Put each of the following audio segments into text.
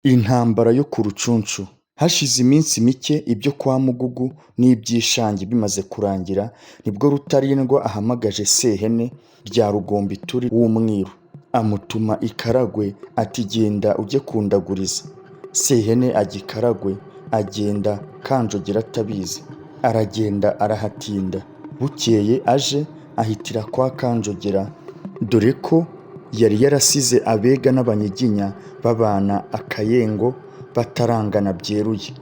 Intambara yo ku Rucunshu. Hashize iminsi mike ibyo kwa Mugugu n'iby'Ishangi bimaze kurangira, nibwo Rutalindwa ahamagaje Sehene rya Rugombituri w'umwiru, amutuma i Karagwe ati genda ujye kundaguriza. Sehene ajya i Karagwe, agenda Kanjogera atabizi, aragenda arahatinda. Bukeye aje ahitira kwa Kanjogera, dore ko yari yarasize Abega n'Abanyiginya babana akayengo batarangana byeruye.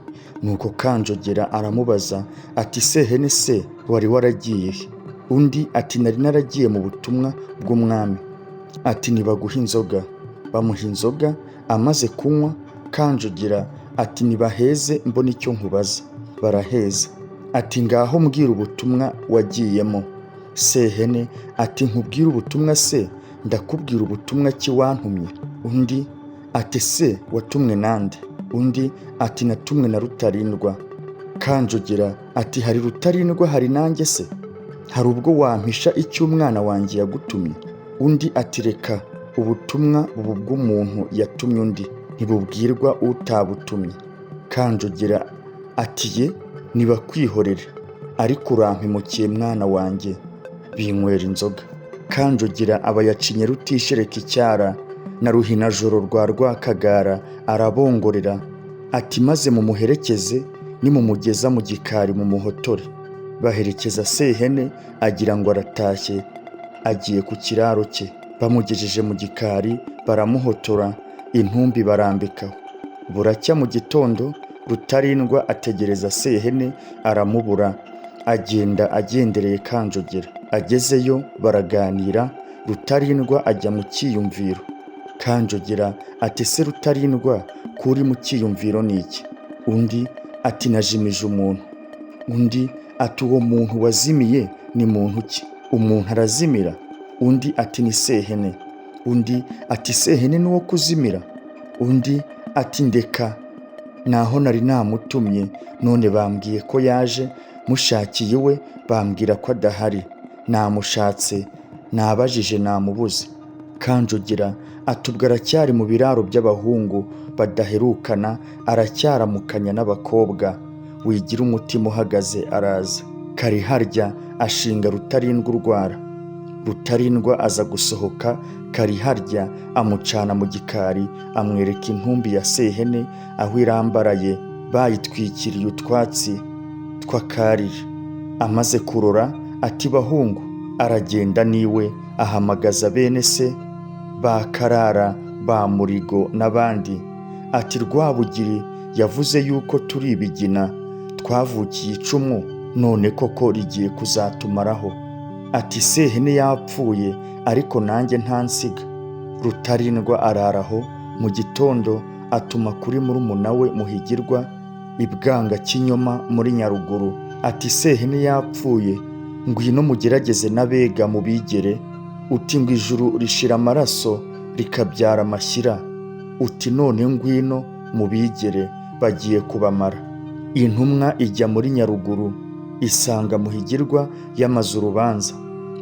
Nuko Kanjogera aramubaza ati Sehene se wari waragiye he? Undi ati nari naragiye mu butumwa bw'umwami. Ati nibaguhe inzoga. Bamuha inzoga, amaze kunywa Kanjogera ati nibaheze mbone icyo nkubaza. Baraheza. Ati ngaho mbwira ubutumwa wagiyemo. Sehene ati nkubwire ubutumwa se ndakubwira ubutumwa ki wantumye? Undi ati se watumwe nande? Undi ati natumwe na Rutalindwa. Kanjogera ati hari Rutalindwa hari nanjye se? Hari ubwo wampisha icyo umwana wanjye yagutumye? Undi ati reka ubutumwa buba ubw'umuntu yatumye undi, ntibubwirwa utabutumye. Kanjogera ati ye nibakwihorere, ariko urampemukiye mwana wanjye. Binywera inzoga. Kanjogera aba yacinye Rutishereka icyara na Ruhinajoro rwa Rwakagara, arabongorera ati maze mumuherekeze, nimumugeza mu gikari mumuhotore. Baherekeza Sehene agira ngo aratashye agiye ku kiraro cye. Bamugejeje mu gikari baramuhotora, intumbi barambikaho. Buracya mu gitondo Rutalindwa ategereza Sehene aramubura, agenda agendereye Kanjogera. Agezeyo baraganira, Rutalindwa ajya mu cyiyumviro. Kanjogera ati ese Rutalindwa ko uri mu cyiyumviro ni iki? Undi ati najimije umuntu. Undi ati uwo muntu wazimiye ni muntu ki? Umuntu arazimira? Undi ati ni Sehene. Undi ati Sehene ni uwo kuzimira? Undi ati ndeka naho nari namutumye none bambwiye ko yaje, mushakiye iwe bambwira ko adahari, namushatse nabajije namubuze. Kanjogera ati ubwo aracyari mu biraro by'abahungu badaherukana, aracyaramukanya n'abakobwa, wigira umutima uhagaze araza. Kariharya ashinga Rutalindwa urwara. Rutalindwa aza gusohoka, Kariharya amucana mu gikari, amwereka intumbi ya Sehene aho irambaraye, bayitwikiriye utwatsi tw'akarira. Amaze kurora ati bahungu, aragenda niwe ahamagaza bene se ba Karara ba Murigo n'abandi, ati Rwabugiri yavuze yuko turi ibigina twavukiye icumu, none koko rigiye kuzatumaraho. Ati Sehene yapfuye ariko nanjye ntansiga. Rutalindwa arara aho, mu gitondo atuma kuri murumuna we Muhigirwa i Bwangakinyoma muri Nyaruguru, ati Sehene yapfuye, ngwino mugerageze n'Abega mubigere. Uti ngo ijuru rishira amaraso rikabyara amashyira, uti none ngwino mubigere bagiye kubamara. Intumwa ijya muri Nyaruguru isanga Muhigirwa yamaze urubanza.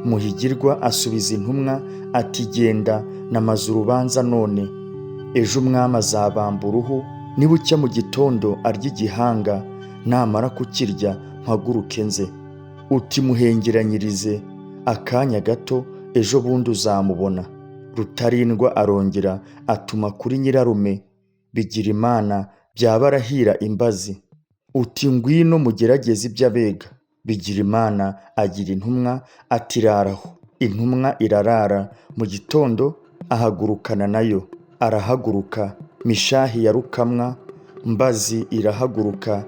Muhigirwa asubiza intumwa ati genda namaze urubanza none, ejo umwami azabamba uruhu, nibucya mu gitondo arye igihanga, namara kukirya mpaguruke nze. Uti muhengeranyirize akanya gato, ejo bundi uzamubona. Rutalindwa arongera atuma kuri nyirarume Bigirimana bya Barahira imbazi, uti ngwino mugerageze iby'Abega. Bigirimana agira intumwa ati rara aho. Intumwa irarara, mu gitondo ahagurukana nayo. Arahaguruka, Mishahi ya Rukamwa Mbazi irahaguruka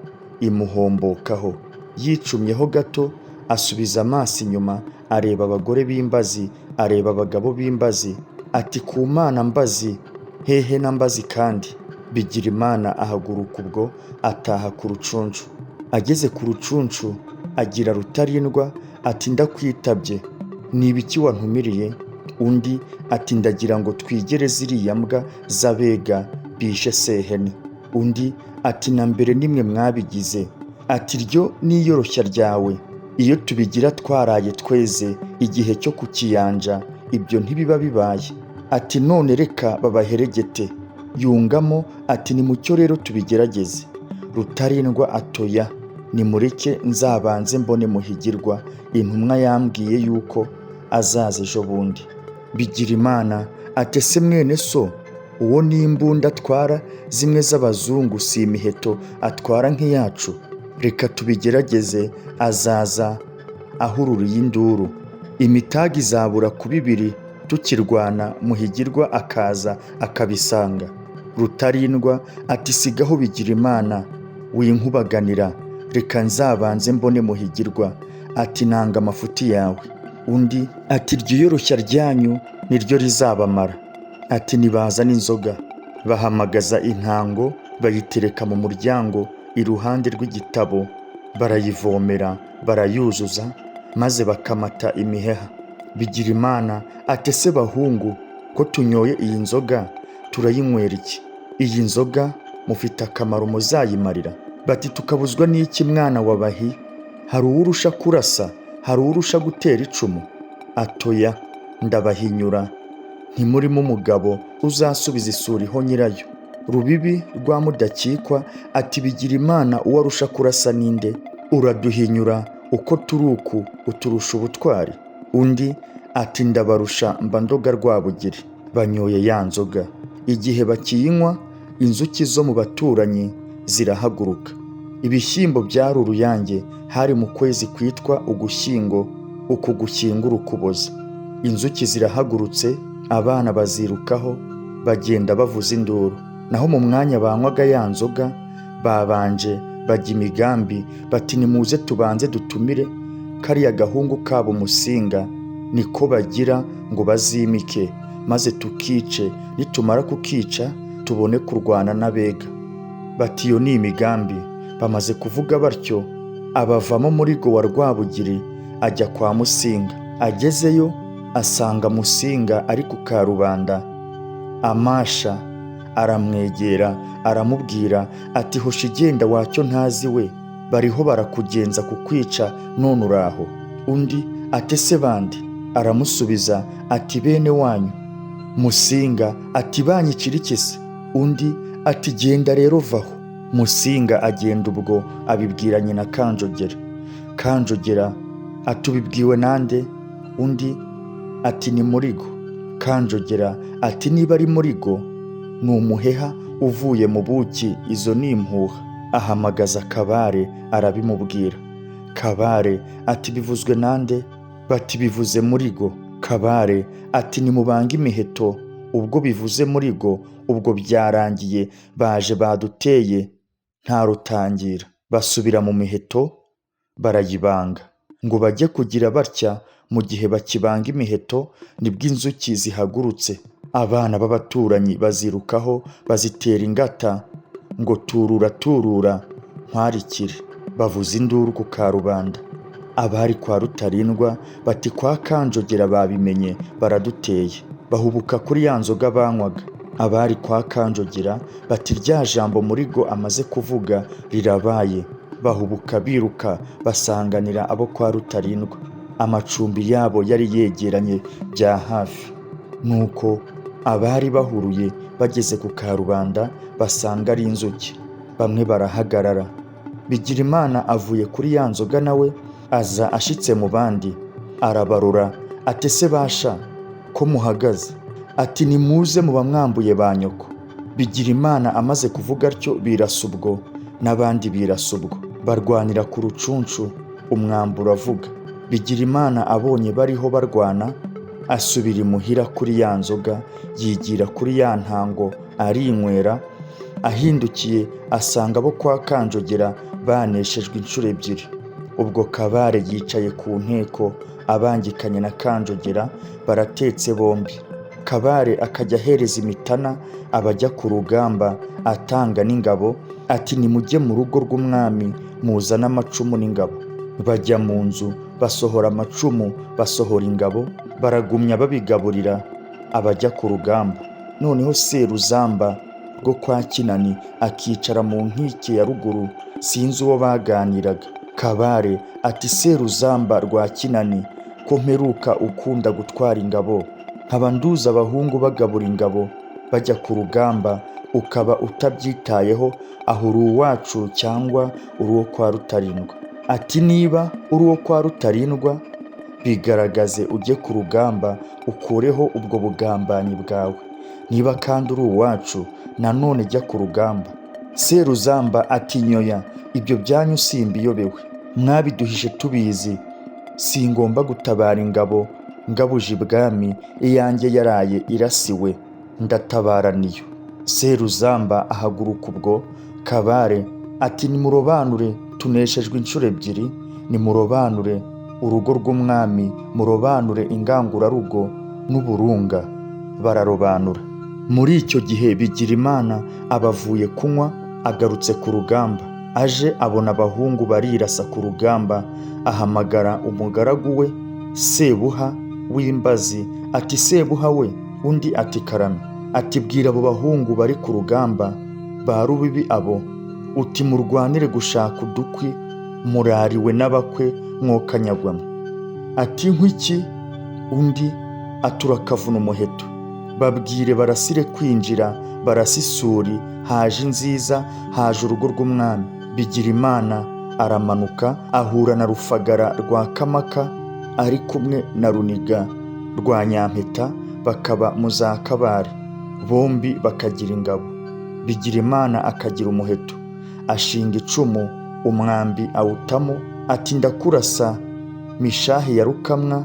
imuhombokaho. Yicumyeho gato asubiza amaso inyuma, areba abagore b'imbazi, areba abagabo b'imbazi, ati ku Mana Mbazi, hehe na Mbazi kandi. Bigirimana ahaguruka ubwo ataha ku Rucunshu. Ageze ku Rucunshu agira Rutalindwa ati ndakwitabye, ni ibiki wantumiriye? Undi ati ndagira ngo twigere ziriya mbwa z'Abega bishe Sehene. Undi ati na mbere nimwe mwabigize. Ati ryo ni iyoroshya ryawe, iyo tubigira twaraye tweze igihe cyo kukiyanja ibyo ntibiba bibaye. Ati none reka babaheregete. Yungamo ati: "Nimucyo rero tubigerageze." Rutarindwa atoya: "Nimureke nzabanze mbone Muhigirwa, intumwa yambwiye yuko azaza ejo bundi." Bigirimana ati: "Ese mwene so uwo n'imbunda atwara zimwe z'abazungu, si imiheto atwara nk'iyacu? Reka tubigerageze, azaza ahururiye induru, imitaga izabura ku bibiri tukirwana, Muhigirwa akaza akabisanga." Rutarindwa ati: "Sigaho Bigirimana, winkubaganira, reka nzabanze mbone Muhigirwa." Ati: "Nanga amafuti yawe." Undi ati: "Iryo yoroshya ryanyu niryo rizabamara." Ati: "Nibazane inzoga." Bahamagaza intango, bayitereka mu muryango iruhande rw'igitabo, barayivomera barayuzuza, maze bakamata imiheha. Bigirimana ati: "Ese bahungu, ko tunyoye iyi nzoga, turayinywera iki? Iyi nzoga mufite akamaro muzayimarira?" Bati: "Tukabuzwa n'iki mwana wa Bahi? Hari uwurusha kurasa? Hari uwurusha gutera icumu?" Atoya, ndabahinyura, ntimurimo umugabo uzasubiza isuri ho nyirayo. Rubibi rwa Mudakikwa ati: "Bigirimana, uwo arusha kurasa ninde? Uraduhinyura uko turi uku, uturusha ubutwari?" Undi ati: "Ndabarusha, mba ndoga Rwabugiri." Banyoye ya nzoga, igihe bakiyinywa inzuki zo mu baturanyi zirahaguruka. Ibishyimbo byari uruyange, hari mu kwezi kwitwa Ugushyingo, uku gushyingura Ukuboza. Inzuki zirahagurutse, abana bazirukaho, bagenda bavuza induru. Naho mu mwanya banywaga ya nzoga, babanje bajya imigambi, bati: "Nimuze tubanze dutumire kariya gahungu kabo Musinga, niko bagira ngo bazimike, maze tukice, nitumara kukica tubone kurwana n'abega." Bati: "Iyo ni imigambi." Bamaze kuvuga batyo, abavamo Murigo wa Rwabugiri ajya kwa Musinga. Agezeyo asanga Musinga ari ku karubanda amasha, aramwegera aramubwira ati: "Hoshi igenda wacyo ntazi we, bariho barakugenza kukwica none uraho." Undi ati: "Ese bande?" Aramusubiza ati: "Bene wanyu." Musinga ati: "Banyicira iki se?" Undi ati: "Genda rero vaho." Musinga agenda ubwo abibwira nyina Kanjogera. Kanjogera ati: "Ubibwiwe nande?" Undi ati: "Ni Murigo." Kanjogera ati: "Niba ari Murigo ni umuheha uvuye mu buki, izo ni impuha." Ahamagaza Kabare arabimubwira. Kabare ati: "Bivuzwe nande?" Bati: "Bivuze Murigo." Kabare ati: "Nimubange imiheto, ubwo bivuze Murigo ubwo byarangiye, baje baduteye nta rutangira." Basubira mu miheto barayibanga. Ngo bajye kugira batya, mu gihe bakibanga imiheto nibwo inzuki zihagurutse. Abana b'abaturanyi bazirukaho bazitera ingata ngo: "Turura turura nkwarikire." Bavuza induru ku karubanda. Abari kwa Rutarindwa bati: "Kwa Kanjogera babimenye, baraduteye." Bahubuka kuri ya nzoga banywaga. Abari kwa Kanjogera bati: "Rya jambo Murigo amaze kuvuga rirabaye." Bahubuka biruka basanganira abo kwa Rutarindwa. Amacumbi yabo yari yegeranye bya hafi. Nuko abari bahuruye bageze ku karubanda basanga ari inzuki, bamwe barahagarara. Bigirimana avuye kuri ya nzoga nawe aza ashitse mu bandi, arabarura ati: "Ese basha ko muhagaze?" Ati: "Nimuze muba mwambuye ba nyoko." Bigirimana amaze kuvuga atyo birasa ubwo, n'abandi birasa ubwo, barwanira ku rucunshu, umwambi uravuga. Bigirimana abonye bariho barwana, asubira imuhira kuri ya nzoga, yigira kuri ya ntango arinywera. Ahindukiye asanga abo kwa Kanjogera baneshejwe inshuro ebyiri. Ubwo Kabare yicaye ku nteko abangikanye na Kanjogera, baratetse bombi. Kabare akajya ahereza imitana abajya ku rugamba, atanga n'ingabo, ati: "Nimujye mu rugo rw'umwami muzane amacumu n'ingabo." Bajya mu nzu basohora amacumu, basohora ingabo, baragumya babigaburira abajya ku rugamba. Noneho Seruzamba rwo kwa Kinani akicara mu nkike ya ruguru, sinzi uwo baganiraga. Kabare ati: "Seruzamba rwa Kinani, ko mperuka ukunda gutwara ingabo, nkaba nduzi abahungu bagabura ingabo bajya ku rugamba, Ukaba utabyitayeho, aho uri uwacu cyangwa uri uwo kwa Rutarindwa? Ati niba uri uwo kwa Rutarindwa bigaragaze ujye ku rugamba ukureho ubwo bugambanyi bwawe. Niba kandi uri uwacu nanone jya ku rugamba. Seruzamba ati nyoya, ibyo byanyu simbiyobewe, mwabiduhishe tubizi. Singomba gutabara ingabo ngabuje ibwami, iyanjye yaraye irasiwe, ndatabara niyo. Seruzamba ahaguruka ubwo Kabare ati nimurobanure, tuneshejwe inshuro ebyiri, nimurobanure urugo rw'umwami, murobanure ingangurarugo n'uburunga. Bararobanura. Muri icyo gihe Bigirimana aba avuye kunywa agarutse ku rugamba. Aje abona abahungu barirasa ku rugamba, ahamagara umugaragu we Sebuha w'Imbazi ati Sebuha we! Undi ati karame. Ati bwira abo bahungu bari ku rugamba ba Rubibi abo, uti murwanire gushaka udukwi, murariwe n'abakwe mwokanyagwamo. Ati nkwiki? Undi aturakavuna umuheto. Babwire barasire kwinjira, barasa isuri, haje inziza, haje urugo rw'umwami. Bigirimana aramanuka ahura na Rufagara rwa Kamaka ari kumwe na Runiga rwa Nyampeta, bakaba mu za Kabare, bombi bakagira ingabo. Bigirimana akagira umuheto, ashinga icumu, umwambi awutamo, ati ndakurasa Mishahi ya Rukamwa,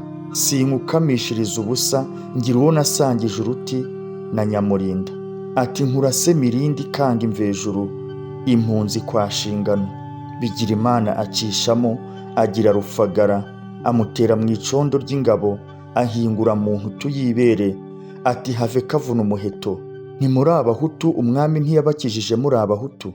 sinkukamishiriza ubusa, ngira uwo nasangije uruti na Nyamurinda. Ati nkurase mirindi ikanga imvejuru, impunzi kwa Shingano. Bigirimana acishamo agira Rufagara, amutera mu icondo ry'ingabo, ahingura mu ntutu y'ibere, ati have kavuna umuheto. Ntimuri abahutu, umwami ntiyabakijije muri abahutu?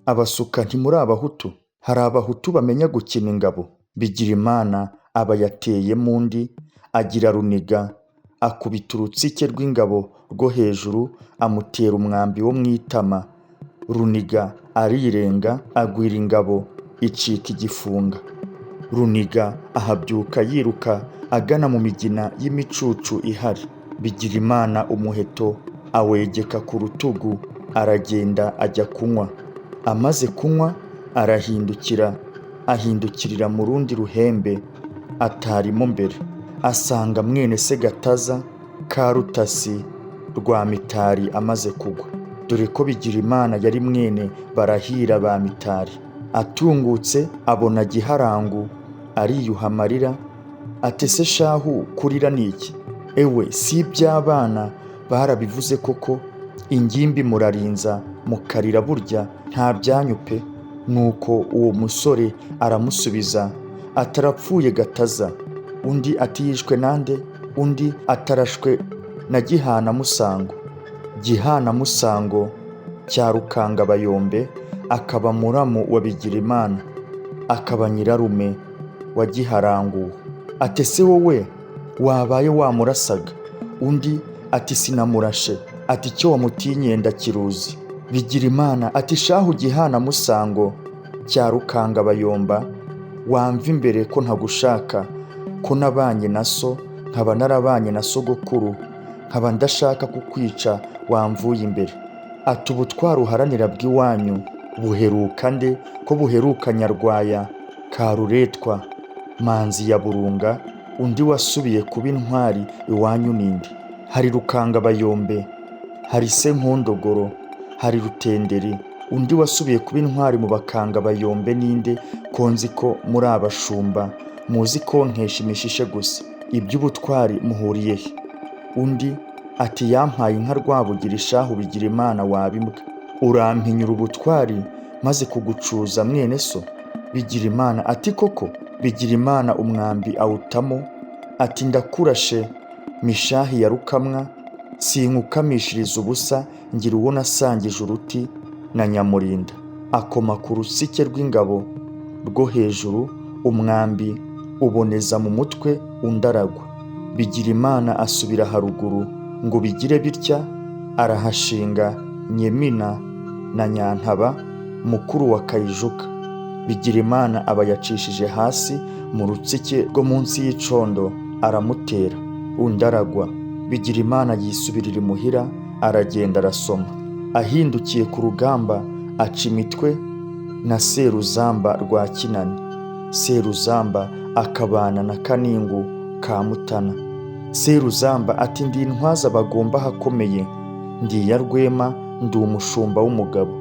Abasuka ntimuri abahutu? Hari abahutu bamenya gukina ingabo? Bigirimana aba yateyemo undi, agira Runiga, akubita urutsike rw'ingabo rwo hejuru, amutera umwambi wo mu itama. Runiga arirenga, agwira ingabo, icika igifunga. Runiga ahabyuka yiruka agana mu migina y'imicucu ihari. Bigirimana umuheto awegeka ku rutugu, aragenda ajya kunywa. Amaze kunywa arahindukira, ahindukirira mu rundi ruhembe atarimo mbere, asanga mwene se Gataza ka Rutasi rwa Mitari amaze kugwa. Dore ko Bigirimana yari mwene Barahira ba Mitari. Atungutse abona Giharangu ariyuha amarira, ati ese shahu kurira ni iki? Ewe si iby'abana barabivuze koko, ingimbi murarinza mukarira burya nta byanyu pe. Nuko uwo musore aramusubiza atarapfuye Gataza. Undi ati yishwe nande? Undi atarashwe na Gihana Musango. Gihana Musango cya Rukangabayombe akaba muramu wa Bigirimana, akaba nyirarume wa Giharanguwe. Ati ese wowe wabaye wamurasaga? Undi ati sinamurashe. Ati icyo wamutinyiye ndakiruzi. Bigirimana ati shahu Gihana Musango cya Rukangabayomba, wamva imbere ko ntagushaka, ko nabanye na so, nkaba narabanye na sogokuru, nkaba ndashaka kukwica, wamvuye imbere. Ati ubutwari uharanira bw'iwanyu buheruka nde, ko buheruka Nyarwaya Karuretwa Manzi ya Burunga? Undi wasubiye kuba intwari iwanyu ninde? Hari Rukangabayombe, hari Senkondogoro, hari Rutenderi. Undi wasubiye kuba intwari mu Bakangabayombe ninde, ko nzi ko muri abashumba muzi konkesha imishishe gusa? Iby'ubutwari muhuriye he? Undi ati yampaye inka Rwabugira ishahu Bigirimana waba imbwa, urampinyura ubutwari maze kugucuza mwene so? Bigirimana ati koko? Bigirimana umwambi awutamo, ati ndakurashe Mishahi ya Rukamwa, sinkukamishiriza ubusa, ngira uwo nasangije uruti na Nyamurinda. Akoma ku rusike rw'ingabo rwo hejuru, umwambi uboneza mu mutwe, undi aragwa. Bigirimana asubira haruguru ngo bigire bitya, arahashinga Nyemina na Nyantaba mukuru wa Kayijuka. Bigirimana aba yacishije hasi mu rutsike rwo munsi y'icondo, aramutera, undi aragwa. Bigirimana yisubirira imuhira, aragenda arasoma. Ahindukiye ku rugamba aca imitwe na Seruzamba rwa Kinani. Seruzamba akabana na Kaningu ka Mutana. Seruzamba ati: "Ndi intwaza bagomba ahakomeye, ndi iya Rwema, ndi umushumba w'umugabo."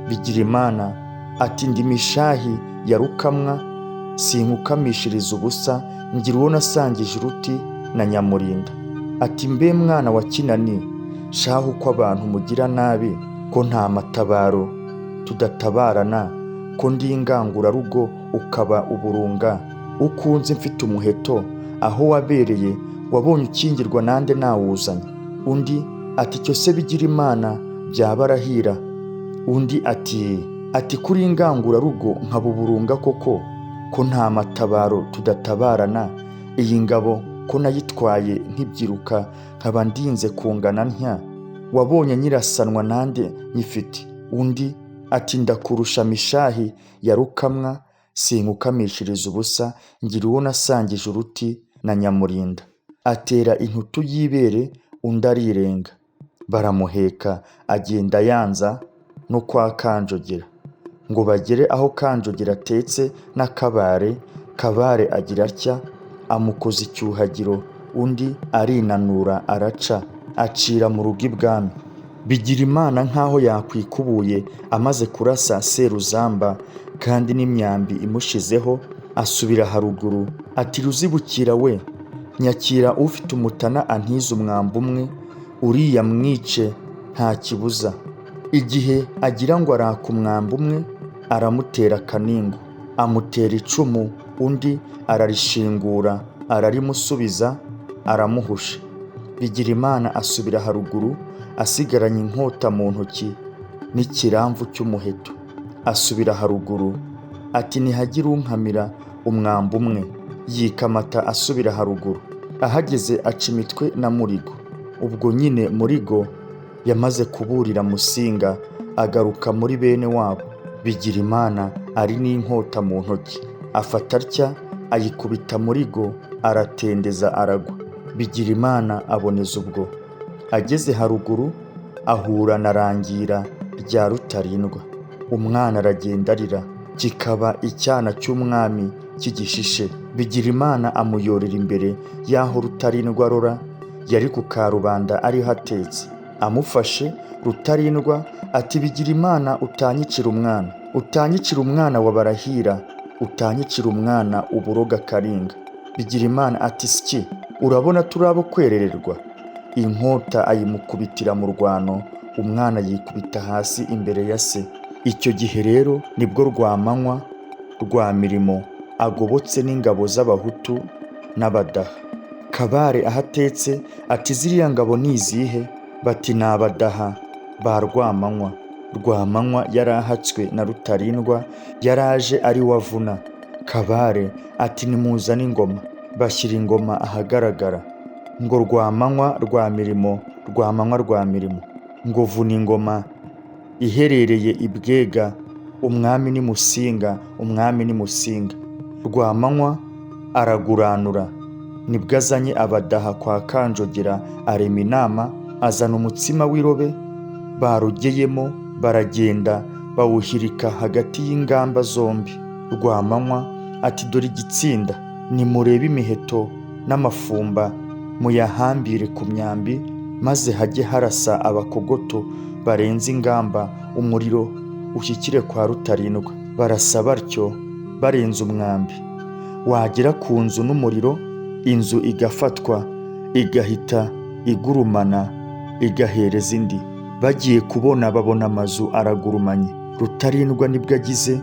Bigirimana ati: "Ndi Mishahi ya Rukamwa, sinkukamishiriza ubusa, ngira uwo nasangije uruti na Nyamurinda." Ati: "Mbe mwana wa Kinani, shahu ko abantu mugira nabi, ko nta matabaro tudatabarana, ko ndi ingangurarugo ukaba uburunga, ukunze mfite umuheto, aho wabereye wabonye ukingirwa nande nawuzanye?" Undi ati: "Icyo se Bigirimana byaba arahira?" Undi ati: "Kuri ingangurarugo nkaba uburunga koko, ko nta matabaro tudatabarana, iyi ngabo ko nayitwaye nkibyiruka nkaba ndinze kungana ntya, wabonye nyirasanwa nande nyifite?" Undi ati: "Ndakurusha Mishahi ya Rukamwa, sinkukamishiriza ubusa, ngira uwo nasangije uruti na Nyamurinda." Atera intutu y'ibere, undi arirenga, baramuheka agenda yanza no kwa Kanjogera. Ngo bagere aho Kanjogera atetse n'akabare, Kabare agira atya amukoza icyuhagiro, undi arinanura araca, acira mu rugo ibwami. Bigirimana nk'aho yakwikubuye amaze kurasa Seruzamba kandi n'imyambi imushizeho, asubira haruguru ati: "Ruzibukira we, nyakira ufite umutana antize umwambi umwe, uriya mwice nta kibuza." Igihe agira ngo araka umwambi umwe, aramutera akaningo, amutera icumu, undi ararishingura ararimusubiza, aramuhusha. Bigirimana asubira haruguru asigaranye inkota mu ntoki n'ikiramvu cy'umuheto. Asubira haruguru ati: "Ntihagire unkamira umwambi umwe." Yikamata asubira haruguru. Ahageze aca imitwe na Murigo. Ubwo nyine Murigo yamaze kuburira Musinga, agaruka muri bene wabo. Bigirimana ari n'inkota mu ntoki, afata atya ayikubita Murigo, aratendeza aragwa. Bigirimana aboneza ubwo. Ageze haruguru ahura na Rangira rya Rutarindwa. Umwana aragenda arira, kikaba icyana cy'umwami cy'igishishe. Bigirimana amuyorera imbere y'aho Rutarindwa arora, yari ku karubanda ariho atetse. Amufashe Rutarindwa ati: "Bigirimana, utanyicira umwana, utanyicira umwana wa Barahira, utanyicira umwana uburoga Karinga." Bigirimana ati: "Siki, urabona turi abo kwerererwa?" Inkota ayimukubitira mu rwano, umwana yikubita hasi imbere ya se. Icyo gihe rero nibwo Rwamanywa rwa Mirimo agobotse n'ingabo z'Abahutu n'Abadaha. Kabare aho atetse ati: "Ziriya ngabo ni izihe?" Bati: "Ni Abadaha ba Rwamanywa." Rwamanywa yari ahatswe na Rutarindwa, yaraje ari we avuna. Kabare ati: "Nimuzane ingoma." Bashyira ingoma ahagaragara. Ngo Rwamanywa rwa Mirimo, Rwamanywa rwa Mirimo, ngo vuna ingoma iherereye i Bwega, umwami ni Musinga, umwami ni Musinga. Rwamanywa araguranura. Nibwo azanye Abadaha kwa Kanjogera, arema inama, azana umutsima w'irobe barogeyemo, baragenda bawuhirika hagati y'ingamba zombi. Rwamanywa ati: "Dore igitsinda, nimurebe imiheto n'amafumba muyahambire ku myambi, maze hajye harasa abakogoto barenze ingamba, umuriro ushyikire kwa Rutarindwa." Barasa batyo barenze umwambi, wagera ku nzu n'umuriro, inzu igafatwa igahita igurumana igahereza indi. Bagiye kubona babona amazu aragurumanye. Rutarindwa nibwo agize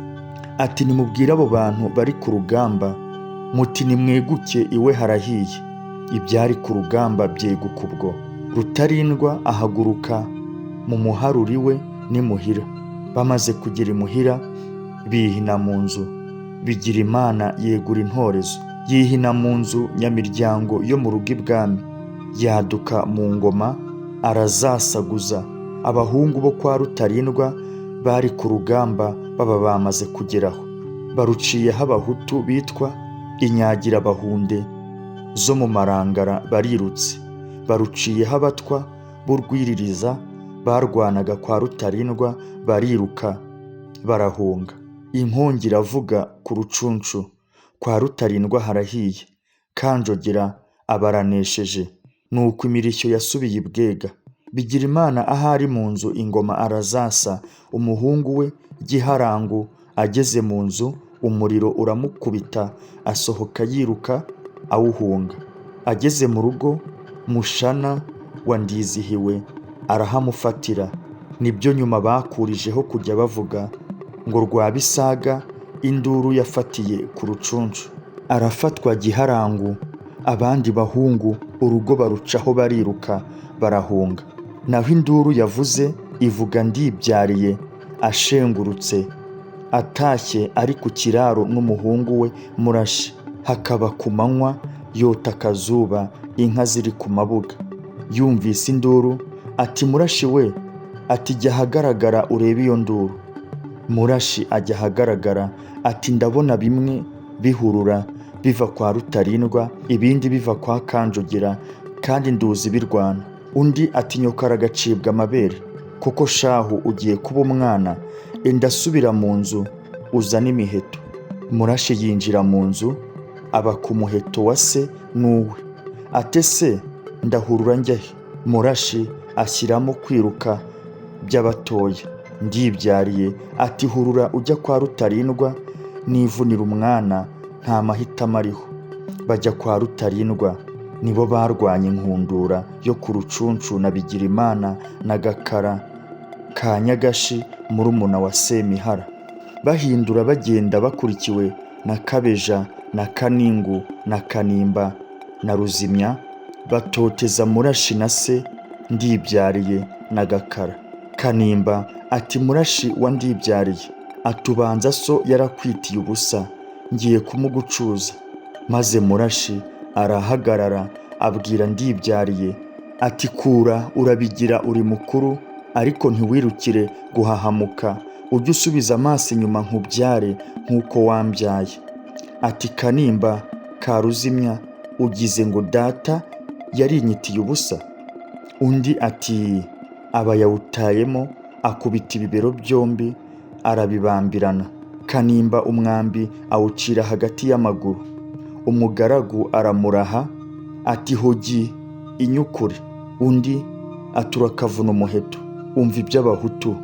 ati: "Nimubwire abo bantu bari ku rugamba muti nimweguke, iwe harahiye." Ibyari ku rugamba byeguka ubwo. Rutarindwa ahaguruka mu muharuri we n'imuhira. Bamaze kugera imuhira bihina mu nzu. Bigirimana yegura intorezo, yihina mu nzu nyamiryango yo mu rugo ibwami, yaduka mu ngoma arazasaguza. Abahungu bo kwa Rutarindwa bari ku rugamba baba bamaze kugeraho, baruciyeho Abahutu bitwa Inyagirabahunde zo mu Marangara barirutse, baruciyeho Abatwa b'Urwiririza Barwanaga kwa Rutarindwa bariruka barahunga. Inkongi iravuga ku Rucunshu, kwa Rutarindwa harahiye, Kanjogera abaranesheje. Nuko imirishyo yasubiye i Bwega. Bigirimana ahari mu nzu ingoma arazasa, umuhungu we Giharangu ageze mu nzu umuriro uramukubita asohoka yiruka awuhunga. Ageze mu rugo Mushana wa Ndizihiwe arahamufatira. Nibyo nyuma bakurijeho kujya bavuga ngo Rwabisaga induru yafatiye ku Rucunshu. Arafatwa Giharangu, abandi bahungu urugo barucaho bariruka barahunga. Naho induru yavuze ivuga Ndibyariye ashengurutse, atashye ari ku kiraro n'umuhungu we Murashi. Hakaba ku manywa yota akazuba, inka ziri ku mabuga. Yumvise induru ati Murashi we, ati jya ahagaragara urebe iyo nduru. Murashi ajya ahagaragara ati ndabona bimwe bihurura biva kwa Rutarindwa, ibindi biva kwa Kanjogera, kandi nduzi birwana. Undi ati nyoko aragacibwa amabere, kuko shahu ugiye kuba umwana, enda asubira mu nzu uzane imiheto. Murashi yinjira mu nzu aba ku muheto wa se n'uwe. Ate se ndahurura njya he? Murashi ashyiramo kwiruka by'abatoya. Ndibyariye ati hurura ujya kwa Rutarindwa nivunira umwana nta mahitamo ariho. Bajya kwa Rutarindwa, nibo barwanye inkundura yo ku Rucunshu na Bigirimana na Gakara ka Nyagashi murumuna wa Semihara. Bahindura bagenda bakurikiwe na Kabeja na Kaningu na Kanimba na Ruzimya, batoteza Murashi na se Ndibyariye na Gakara. Kanimba ati Murashi wa Ndibyariye, atubanza so yarakwitiye ubusa, ngiye kumugucuza. Maze Murashi arahagarara abwira Ndibyariye ati kura urabigira uri mukuru, ariko ntiwirukire guhahamuka, ujye usubiza amaso inyuma nkubyare nk'uko wambyaye. Ati Kanimba ka Ruzimya, ugize ngo data yarinyitiye ubusa? Undi ati aba yawutayemo, akubita ibibero byombi arabibambirana. Kanimba umwambi awucira hagati y'amaguru. Umugaragu aramuraha ati hogi inyukure. Undi aturakavuna umuheto. Umva iby'abahutu,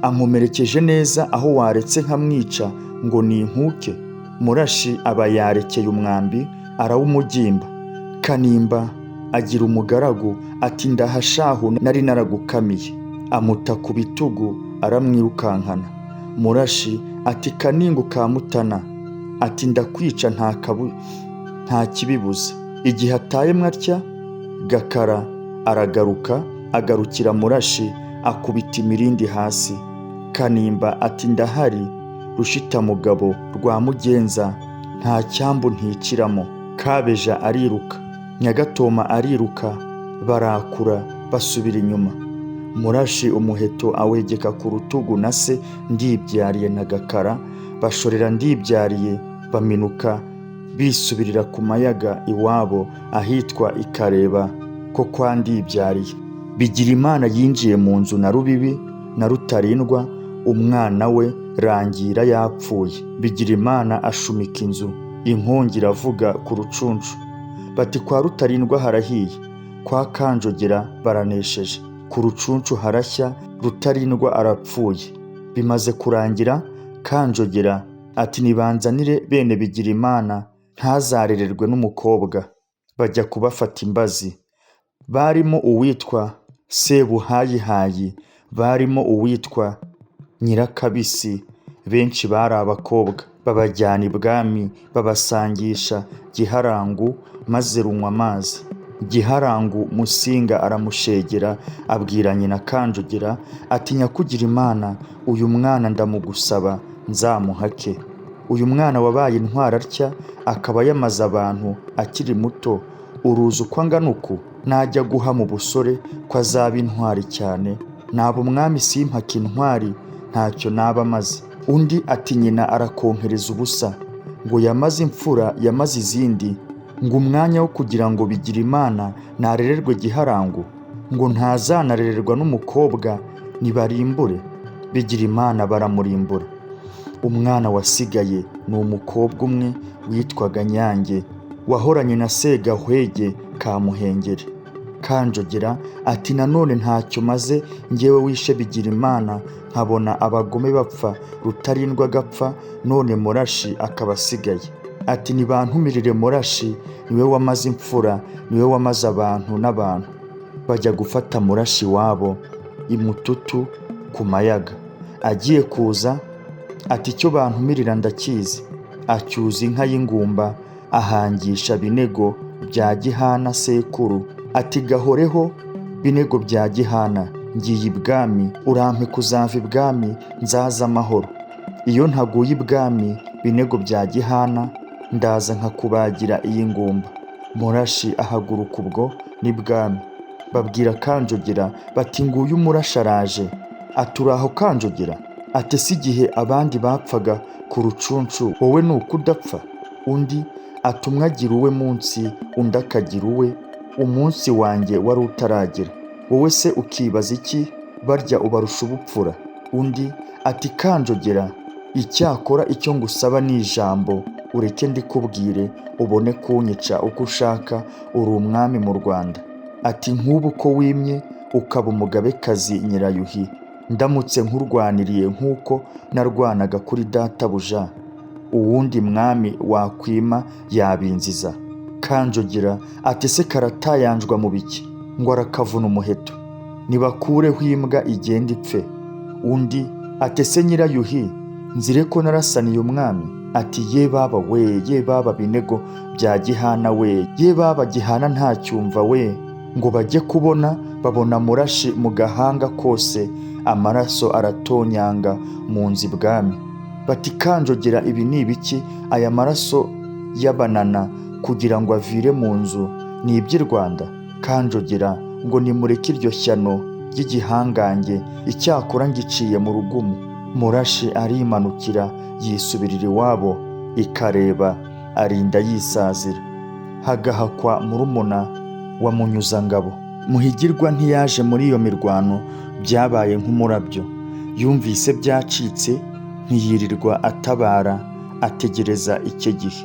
ankomerekeje neza aho waretse nkamwica ngo ni inkuke. Murashi aba yarekeye umwambi arawumugimba. Kanimba agira umugaragu ati ndahashahu nari naragukamiye. Amuta ku bitugu aramwirukankana. Murashi ati Kaningu ka Mutana, ati ndakwica nta kibibuza. Igihe atayemwe atya, Gakara aragaruka agarukira Murashi akubita imirindi hasi. Kanimba ati ndahari Rushitamugabo rwa Mugenza, nta cyambu ntikiramo. Kabeja ariruka, Nyagatoma ariruka, barakura basubira inyuma. Murashi umuheto awegeka ku rutugu na se Ndibyariye na Gakara, bashorera Ndibyariye baminuka bisubirira ku mayaga iwabo ahitwa Ikareba ko kwa Ndibyariye. Bigirimana yinjiye mu nzu na Rubibi na Rutarindwa, umwana we Rangira yapfuye. Bigirimana ashumika inzu, inkongi iravuga ku Rucunshu. Bati kwa Rutarindwa harahiye, kwa Kanjogera baranesheje. Ku Rucunshu harashya, Rutarindwa arapfuye. Bimaze kurangira, Kanjogera ati nibanzanire bene Bigirimana ntazarererwe n'umukobwa. Bajya kubafata imbazi. Barimo uwitwa Sebuhayihayi, barimo uwitwa Nyirakabisi, benshi bari abakobwa. Babajyana ibwami babasangisha Giharangu maze runywa amazi. Giharangu Musinga aramushegera abwira nyina Kanjogera ati nyakugira Imana, uyu mwana ndamugusaba nzamuhake. Uyu mwana wabaye intwari atya akaba yamaze abantu akiri muto, uruzi uko angana uku? Najya guha mu busore ko azaba intwari cyane, naba umwami simpake intwari ntacyo naba amaze. Undi ati nyina arakonkereza ubusa, ngo yamaze imfura yamaze izindi, ngo umwanya wo kugira ngo Bigirimana narererwe Giharangu, ngo ntazanarererwa n'umukobwa Nibarimbure Bigirimana. Baramurimbura. Umwana wasigaye ni umukobwa umwe witwaga Nyange, wahoranye na Segahwege ka Muhengeri. Kanjogera ati: "Nanone ntacyo maze ngewe wishe Bigirimana, nkabona abagome bapfa, Rutarindwa agapfa, none Murashi akaba asigaye." Ati: "Nibantumirire Murashi, niwe wamaze imfura, niwe wamaze abantu n'abantu." Bajya gufata Murashi iwabo i Mututu ku Mayaga. Agiye kuza ati: "Icyo bantumirira ndakizi." Acyuza inka y'ingumba, ahangisha Binego bya Gihana sekuru, ati: "Gahoreho Binego bya Gihana, ngiye ibwami, urampe kuzava ibwami nzaza amahoro. Iyo ntaguye ibwami, Binego bya Gihana, ndaza nkakubagira iyi ngumba." Murashi ahaguruka ubwo n'ibwami. Babwira Kanjogera bati: "Nguyu Murashi araje." Ati: "Uraho Kanjogera?" Ati: "Si igihe abandi bapfaga ku Rucunshu, wowe ni uko udapfa?" Undi ati: "Umwe agira uwe munsi, undi akagira uwe, umunsi wanjye wari utaragera. Wowe se ukibaza iki? Barya ubarusha ubupfura?" Undi ati: "Kanjogera, icyakora icyo ngusaba ni ijambo, ureke ndikubwire, ubone kunyica uko ushaka, uri umwami mu Rwanda." Ati: "Nk'ubu ko wimye ukaba umugabekazi Nyirayuhi, ndamutse nkurwaniriye nk'uko narwanaga kuri databuja, uwundi mwami wakwima yabinziza?" Kanjogera ati: "Se karatayanjwa mu biki?" Ngo arakavuna umuheto. Nibakureho imbwa igenda ipfe. Undi ati: "Ese Nyirayuhi, nzire ko narasaniye umwami?" Ati: "Ye baba we, ye baba Binego bya Gihana we, ye baba Gihana ntacyumva we!" Ngo bajye kubona, babona Murashi mu gahanga kose amaraso aratonyanga mu nzu ibwami. Bati: "Kanjogera, ibi ni ibiki? Aya maraso y'abanana kugira ngo avire mu nzu ni iby'i Rwanda?" Kanjogera ngo: "Nimureke iryo shyano ry'igihangange, icyakora ngiciye mu rugumu." Murashi arimanukira, yisubirira iwabo ikareba, arinda yisazira. Hagahakwa murumuna wa Munyuzangabo. Muhigirwa ntiyaje muri iyo mirwano, byabaye nk'umurabyo. Yumvise byacitse, ntiyirirwa atabara, ategereza icyo gihe.